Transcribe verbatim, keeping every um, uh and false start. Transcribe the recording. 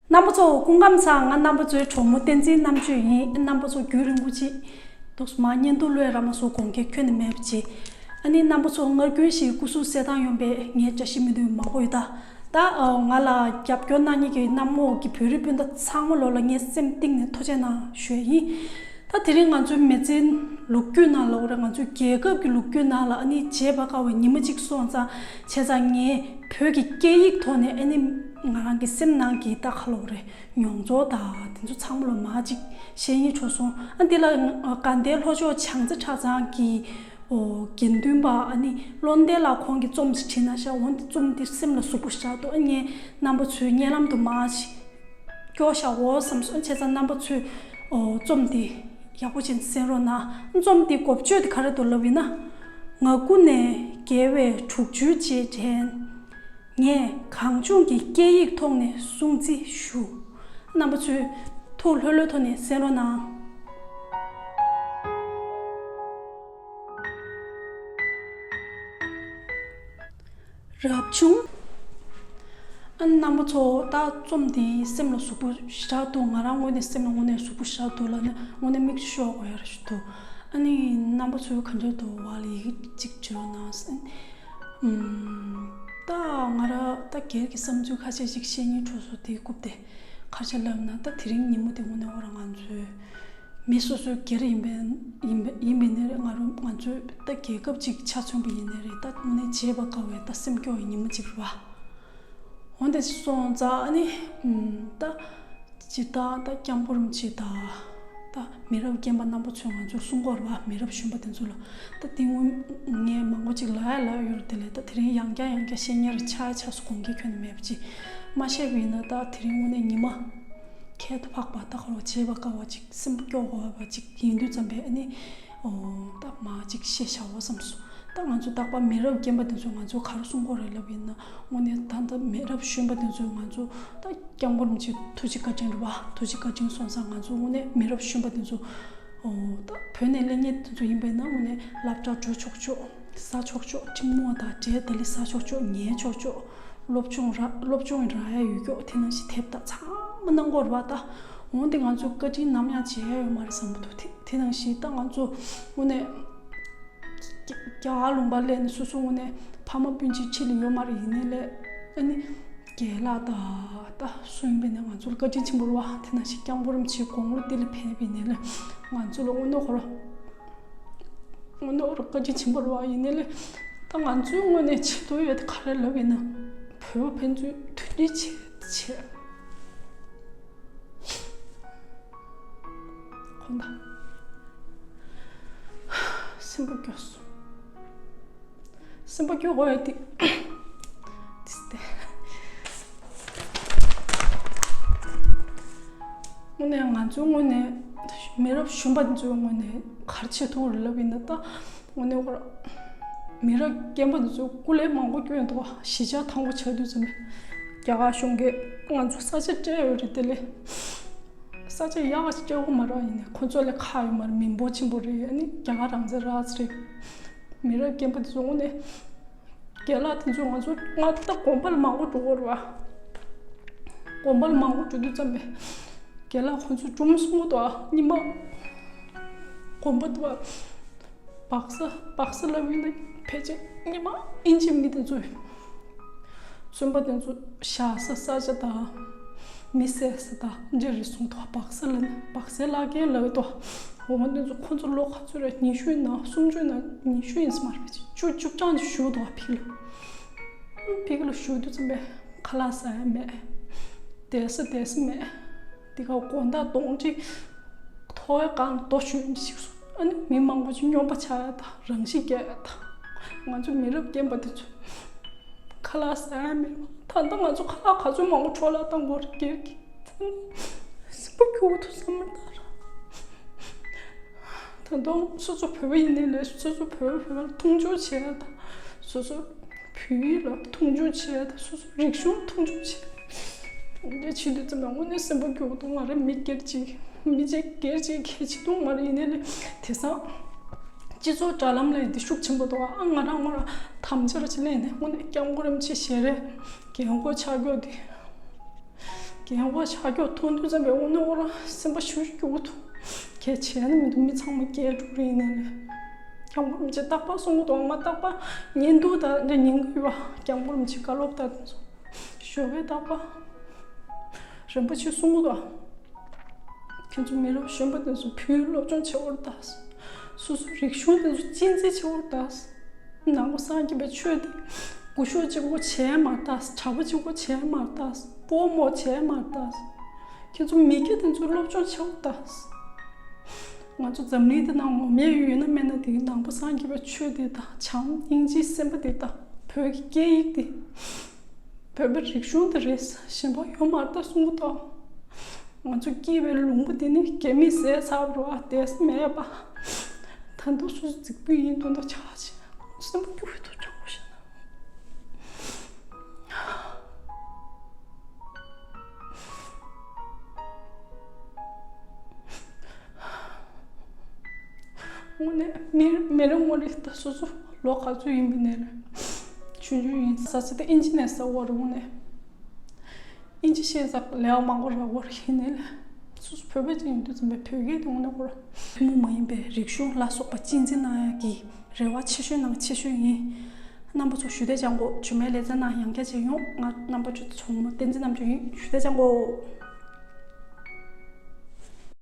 རྣམ་པ་ཚོ་སྐུ་ཁམས་བཟང་། ང་རྣམ་པ་ཚོའི་གྲོགས་མོ་བསྟན་འཛིན་རྣམ་དཔྱོད་ཡིན། རྣམ་པ་ཚོ་རྒྱུན་རིང་པོ་ཅིག་འདུག་མ་བརྙན་ཐུང་བློས་ར་མ་སོང་དགོངས་འགལ་ཁྱོན་ནས་མེད་པ་ཅིག་ཨ་ནི་རྣམ་པ་ཚོ་སྔར་རྒྱུན་བཞིན་སྐུ་གཟུགས་གསལ་ཐང་ཡོང་པའི་ངའི་བཀྲ་ཤིས་སྨོན་འདུན་མང་པོ་ཡོད་ད། ད་ང་ལ་རྒྱབ་སྐྱོར་གནང་མཁན་གྱི་གནམ་འོག་གི་བོད་རིགས་སྤུན་ཟླ་ཚང་མ་ལོ་ལ་ངས་སེམས་གཏིང་ནས་ཐུགས་རྗེ་གནང་ཞུ་ཡ་ཡིན། ད་དེ་རིང་ང་ཚོའི་མི་ཚེའི་ལོ་རྒྱུས་ནང་ལ་འོ་རེད། ང་ཚོའི་རྒྱལ་ཁབ་ཀྱི་ལོ་རྒྱུས་ནང་ལ་ཨ་ནི་བརྗེད་པར་དཀའ་བའི་ཉི་མ་གཅིག་སོང་ཙང་བྱས་ཙང་ངས་བོད་ཀྱི་སྐད་ཡིག་ཐོག་ནས་ཨ་ནི་ང་རང་གི་སེམས་ནང་གི་ད་ག་ལབ་དགོས་རེད། མྱོང་ཚོར་དང་དེ་ཚོ་ཚང་མ་ལ་མར་ཅིག་བཤད་སྙིང་བྲོ་སོང་། ཨ་འདི་ལ་དགའ་ལྡན་ལྷོ་ཕྱོགས་བྱང་རྩེ་གྲྭ་ཚང་གི་ཨོ་དགེ་འདུན་པ་ཨ་ནི་བློ་ལྡན་ལགས་ཁོང་གིས་རྩོམ་ཞིག་བྲིས་གནང་ཤག་འོ་འདི་རྩོམ་འདི་སེམས་ལ་ཟུག་པོ་ཞིག་འདུག་ཨ་ངས་རྣམ་པ་ཚོའི་སྙན་ལམ་དུ་མར་ཞིག་སྐྱོར་བཞག་འོ་བསམ་སོང་། བྱས་ཙང་རྣམ་པ་ཚོས་ཨོ་རྩོམ་འདི་ཡག་པོ་ཅིག་གསན་རོགས་གནང་། རྩོམ་འདི་འགོ་བརྗོད་འདི་ག་རེ་འདུག་ལབ་ཡིན་ན། ང་སྐུ་ནས་རྒྱལ་བའི་དྲུག་ཅུའི་རྗེས་དྲན། ངས་གང་བྱུང་གི་སྐད་ཡིག་ཐོག་ནས་སྲུང་བརྩི་ཞུ། རྣམ་པ་ཚོས་ཐུགས་ལྷོད་ལྷོད་ཐོག་ནས་གསན་རོགས་གནང་། རབ་བྱུང་། ཨ་རྣམ་པ་ཚོ་ད་རྩོམ་འདི་སེམས་ལ་ཟུག་པོ་ཞེ་དྲག་འདུག་ང་རང་ངོས་ནས་སེམས་ལ་དངོས་གནས་ཟུག་པོ་ཞེ་དྲག་འདུག་ལབ་ན་དངོས་གནས་མིག་ཆུ་ཤོར་དགོས་ཡ་རེ་ཞིག་འདུག་ཨ་ནི་རྣམ་པ་ཚོས་ག་འདྲ་འདུག་བ་ལ་ཡི་གེ་གཅིག་བྲིས་རོགས་གནང་། ཨམ། ད་ང་རང་ད་སྒེར་གྱི་བསམ་ཚུལ་ཁ་ཤས་ཤིག་བཤད་སྙིང་བྲོ་སོང་། དེའི་རྐུབ་སྟེ་ག་རེ་བྱས་ལབ་ན། ད་དེ་རིང་ཉིན་མོ་དེ་དངོས་གནས་ཁོ་རང་ང་ཚོའི་མི་སོ་སོའི་སྒེར་ཡིན་པའི་ཡིན་པའི་ཡིན་པའི་ནི་རེད། ང་རང་ང་ཚོའི་ད་རྒྱལ་ཁབ་ཅིག་ཆ་མཚོན་པ་ཡིན་ནི་རེད། ད་དངོས་གནས་བརྗེད་པར་དཀའ་བའི་ད་སེམས་སྐྱོ་བའི་ཉིན་མོ་ཅིག་རེད་བ། འོན་ཏེ་སོང་ཙང་ཨ་ནི་ཨམ། ད་སྤྱིར་བཏང་ད་སྐྱབས་མགོན་རིན་པོ་ཆེ་དང་ད་མི་རབས་རྒན་པ་རྣམ་པ་ཚོས་ང་ཚོར་གསུང་གི་ཡོད་རེད་བ། མི་རབས་གཞོན་པ་དེ་ཚོ་ལ། ད་དེ་སྔོན་ངས་མང་པོ་ཅིག་ལབ་ཡ་ལབ་ཡོད་རེད། དེ་ལས་ད་དེ་རིང་ཡང་བསྐྱར་ཡང་བསྐྱར་བཤད་ཉན་རེ་ཆགས་ཡ་ཆགས་སོང་། དགོངས་འགལ་ཁྱོན་ནས་མེད་པ་ཅིག་མ་བཤད་པ་ཡིན་ན་ད་དེ་རིང་དངོས་གནས་ཉི་མ་ཁྱད་དུ་འཕགས་པ་ད་ག་རེ་བྱེད་པ་དཀའ་བ་ཅིག་སེམས་པ་སྐྱོ་དགོས་པ་ཅིག་ཡིན་དུས་ཙམ་པས་ཨ་ནི་ཨོ་ད་མར་ཅིག་བཤད་བཞག་འོ་བསམ་སོང་། ད་ང་ཚོ་རྟག་པར་མི་རབས་རྒན་པ་དེ་ཚོས་ང་ཚོ་ག་རེ་གསུང་གི་ཡོད་རེད་ལབ་ཡིན་ན། དངོས་གནས་ད་ལྟ་མི་རབས་གཞོན་པ་དེ་ཚོས་ང་ཚོ་ད་སྐྱབས་མགོན་རིན་པོ་ཆེ་ཐུགས་རྗེ་བཀའ་དྲིན་རེད་བ། ཐུགས་རྗེ་བཀའ་དྲིན་སོང་ཙང་ང་ཚོ་དངོས་གནས་མི་རབས་གཞོན་པ་དེ་ཚོ་ཨོ་ད་བོད་ནས་སླེབས་མཁན་དེ་ཚོ་ཡིན་པ་ཡིན་ན་དངོས་གནས་སློབ་གྲྭ་འགྲོ་ཆོག་ཆོག་ཟ་ཆོག་ཆོག་འཕྲིན་ཕུང་དང་འབྲས་ལྡ་ལི་ཟ་ཆོག་ཆོག་ཉལ་ཆོག་ཆོག་སློབ་སྦྱོང་རག་སློབ་སྦྱོང་རག་ཡ་ཡོད་ཀྱོག་དེ་ནང་བཞིན་དེབ་དང་ཚང་མ་གནང་གི་ཡོད་རེད་བ། ད་འོན་ཏེ་ང་ཚོས་བཀའ་དྲིན་ནམ་ཡང་བརྗེད་ཡ་ཡོད་མ་རེད་བསམ་གྱི་འདུག་དེ་དེ་ནང་བཞིན་ད་ང་ཚོ་དངོས་གནས་རྒྱ་གར་ལུང་པ་སླེབས་ནས་སོ་སོ་དངོས་གནས་ཕ་མ་སྤུན་མཆེད་ཕྱི་ལ་ཡོད་མ་རེད། ཡིན་ནའི་ལས་ཨ་ནི་རྒན་ལགས་དང་ད་སུ་ཡིན་པ་ཡིན་ནའི་ང་ཚོ་ལ་བཀའ་དྲིན་ཆེན་པོ་རེད་བ། དེ་ནང་བཞིན་སྐྱབས་མགོན་རིན་པོ་ཆེའི་དགུང་ལོ་འདི་ལ་ཕེབས་པ་ཡིན་ནའི་ལས་ང་ཚོ་ལ་དངོས་གནས་ཁོ་རང་དངོས་གནས་ཁོ་རང་བཀའ་དྲིན་ཆེན་པོ་རེད་བ། ཡིན་ནའི་ལས་ད་ང་ཚོའི་དངོས་གནས་བྱེད་ཐུབ་ཡོད་དེ་ག་རེ་ལབ་ཡིན་ན། བོད་པ་ཕན་ཚུན་མཐུན་སྒྲིལ་བྱེད་བྱེད། ཁོང་ད་སེམས་པ་སྐྱོ་སོང་། སེམས་པ་སྐྱོ་དགོས་ཡ་དེ་དེ་སྟེ། དངོས་གནས་ང་ཚོའི་དངོས་གནས་མི་རབས་གཞོན་པ་ཚོའི་དངོས་གནས་ག་རེ་བྱེད་ཐུབ་རེད་ལབ་ཡིན་ན། ད་དངོས་གནས་ཁོ་རང་མི་རབས་རྒན་པ་ཚོས་སྐུ་ལས་མང་པོ་བསྐྱོན་འདུག་གཞིས་ཆགས་དང་པོ་ཆགས་དུས་ཙམ་པས་རྒྱ་གར་གཞུང་གིས་ང་ཚོ་ས་ཆ་སྤྲད་ཡོད་རེད། དེ་ལས་ས་ཆ་ཡག་ཅིག་སྤྲད་དགོས་མ་རེད། ཡིན་ནའི་ཁོ་ཚོ་ལ་ཁག་ཡོད་མ་རེད། མི་འབོར་ཆེན་པོ་རེད། ཨ་ནི་རྒྱ་གར་རང་བཙན་རག་ཚར་རེད། མི་རབས་རྒན་པ་དེ་ཚོ་དངོས་གནས་རྒན་ལགས་དེ་ཚོ་ང་ཚོ་ང་ད་དགོན་པ་ལ་མང་པོ་འགྲོ་གི་རེད་བ། དགོན་པ་ལ་མང་པོ་འགྲོ་དུས་ཙམ་པས་རྒན་ལགས་ཁོ་ཚོ་སྒྲུང་གསུང་གི་འདུག་ཉི་མ་དགོན་པ་འདུག་བ། སྦག་ས་སྦག་ས་ལབ་ཡིན་ན་ཕལ་ཆེར་ཉི་མ་ཨིན་ཇི་མི་དེ་ཚོས་བཙོན་པ་དེ་ཚོ་བཞག་ས་ས་ཆ་དང་མི་བསད་ས་དང་འདྲ་རེད་གསུངས་འདུག་སྦག་ས་ལབ་ན་སྦག་སའི་བླ་རྒན་ལབ་འདུག་འོ་དེ་ཚོ་ཁོ་ཚོ་ལོ་ག་ཚོད་རེད། ཉི་ཤུའི་ནང་སུམ་ཅུའི་ནང་ཉི་ཤུ་ཡིན་ས་མ་རེད། བཅུ་བཅུ་གྲངས་ཅིག་བཞུགས་འདུག་ཕིག་ལ་ཕིག་ལ་བཞུགས་དུས་ཙམ་པས་ཁ་ལག་ཟ་ཡ་མེད། བསྡད་ས་བསྡད་ས་མེད། དེ་ག་དགོང་དག་གདོང་ཅིག་ཐོ་བའི་སྒང་ལ་རྡོ་གཞུས་ནས་ཤི་སོང་། ཨ་ནི་མི་མང་པོ་ཅིག་སྨྱོན་པ་ཆགས་ཡ་དང་རང་ཤི་རྒྱག་ཡ་དང་། ང་ཚོ་མི་རབས་རྒན་པ་དེ་ཚོ་ཁ་ལག་ཟ་ཡ་མེད་པ། ད་ལྟ་ང་ཚོ་ཁ་ལག་ག་ཚོད་མང་པོ་འཕྲོ་བརླག་བཏང་དགོས་རེད། སྒེར་གྱི་སེམས་པ་སྐྱོ་བོ་འདུག་བསམ་མི་ད་ར། ད་དུང་སོ་སོ་བོད་པ་ཡིན་ནའི་ལས་སོ་སོ་བོད་པ་བོད་པ་ལ་མཐོང་ཆུང་བྱེད་ཡ་དང་། སོ་སོ་བོད་ཡིག་ལ་མཐོང་ཆུང་བྱེད་ཡ་དང་། སོ་སོ་རིག་གཞུང་མཐོང་ཆུང་བྱེད་ཡ། འདི་བྱེད་དུས་ཙམ་པ་དངོས་གནས་སེམས་པ་སྐྱོ་བོ་འདུག་ང་རང་མི་སྒེར་གཅིག་མི་གཅིག་སྒེར་གཅིག་གལ་ཆེ་འདུག་མ་རེད། ཡིན་ནའི་ལས་དེང་སང་སྤྱི་ཚོགས་དྲ་ལམ་ལ་འདི་ཤུགས་ཆེན་པོ་འདུག་ཨ་ང་རང་ང་རང་དམ་བཅའ་ར་ཅིག་ལེན་ནས་དངོས་གནས་སྐྱབས་མགོན་རིན་པོ་ཆེ་ཞལ་རས་རྒྱལ་མགོ་ཆགས་རྒྱུ་དེ། རྒན་པ་ཤ་སྐྱོགས་མཐོང་དུས་ཙམ་པའི་དངོས་གནས་ཁོ་རང་སེམས་པ་ཞུ་ཞུ་གི་འདུག་གལ་ཆེ་ནི་མི་འདུག་མི་ཚང་མ་སྐྱེས་འགྲོ་རེད་ཡིན་ནའི་ལས། རྒན་པ་རིན་པོ་ཆེ་རྟག་པར་གསུང་གི་འདུག་ང་རྟག་པར་བརྙན་ཐུང་དང་འདྲ་ཉན་གི་ཡོད་པ། རྒན་པ་རིན་པོ་ཆེ་བཀའ་སློབ་དང་དེ་ཚོ་ཞོགས་པའི་རྟག་པར་རིན་པོ་ཆེ་གསུང་གི་འདུག་ཁྱེད་ཚོ་མི་རབས་གཞོན་པ་དེ་ཚོ་བོད་ཡིག་སློབ་སྦྱོང་བྱེད་དགོས་རེད་ད། སོ་སོའི་རིག་གཞུང་དེ་ཚོ་གཅེས་འཛིན་བྱེད་དགོས་རེད་ད། ནང་པ་སངས་རྒྱས་པའི་ཆོས་དེ་སྒུལ་ཤུགས་གཅིག་པོ་བྱས་མ་རེད་ད། གྲྭ་པ་གཅིག་པོ་བྱས་མ་རེད་ད། སྤོ་རྨོ་བྱས་མ་རེད་ད། ཁྱེད་ཚོ་མི་སྐྱ་དེ་ཚོའི་སློབ་སྦྱོང་བྱེད་དགོས་རེད་ད། ང་ཚོ་འཛམ་གླིང་འདི་ནང་ངོམ་ཡས་ཡོད་ན་མེད་ན་དེ་གི་ནང་པ་སངས་རྒྱས་པའི་ཆོས་དེ་དང་བྱམས་སྙིང་རྗེའི་སེམས་པ་དེ་དང་བོད་ཀྱི་སྐད་ཡིག་དེ། བོད་པའི་རིག་གཞུང་དེ་རེད། གཞན་པ་ཡོད་མ་རེད་ད་གསུང་གི་འདུག་ང་ཚོ་སྐྱེས་པའི་ལུང་པ་དེ་ནི་རྒྱ་མིས་བཟས་ཚར་བ་རེད་བ། དེ་མེད་པ། ད་དུང་སོ་སོ་རྫིག་པོ་ཡིན་མདོག་མདོག་ཆགས་བྱས་སེམས་པ་སྐྱོ་བོ་འདུག་དྲང་པོ་བཤད་ན། དངོས་གནས་མི་མི་རེ་ངོ་རེ་ད་སོ་སོ་ལོ་ག་ཚོད་ཡིན་པའི་ནས་རེད། ཆུང་ཆུང་ཡིན་ས་ས་ད་ཨིན་ཇི་ནས་ས་འོ་རེད་དངོས་གནས། ཨིན་ཇི་ཤེས་ས་ལས་མང་པོ་རག་པ་རེད་ཡིན་ནའི་ལས། སོ་སོ་བོད་པ་ཅིག་ཡིན་དུས་ཙམ་པའི་བོད་སྐད་དེ་དངོས་གནས་ཁོ་རང་ཐུན་མོང་མ་ཡིན་པའི་རིག་གཞུང་ལ་སོགས་པ་གཅེས་འཛིན་གནང་ཡག་གི་རེ་བ་ཆེ་ཤོས་ནང་ཆེ་ཤོས་ཡིན། རྣམ་པ་ཚོ་ཞུ་བདེ་ཅང་གོ་ཇུ་མའི་ལེ་ཚན་ནང་ཡང་བསྐྱར་བྱས་ཡོང་། ང་རྣམ་པ་ཚོ་ཚང་མ་བསྟན་འཛིན་རྣམ་དཔྱོད་ཡིན། ཞུ་བདེ་ཅང་གོ།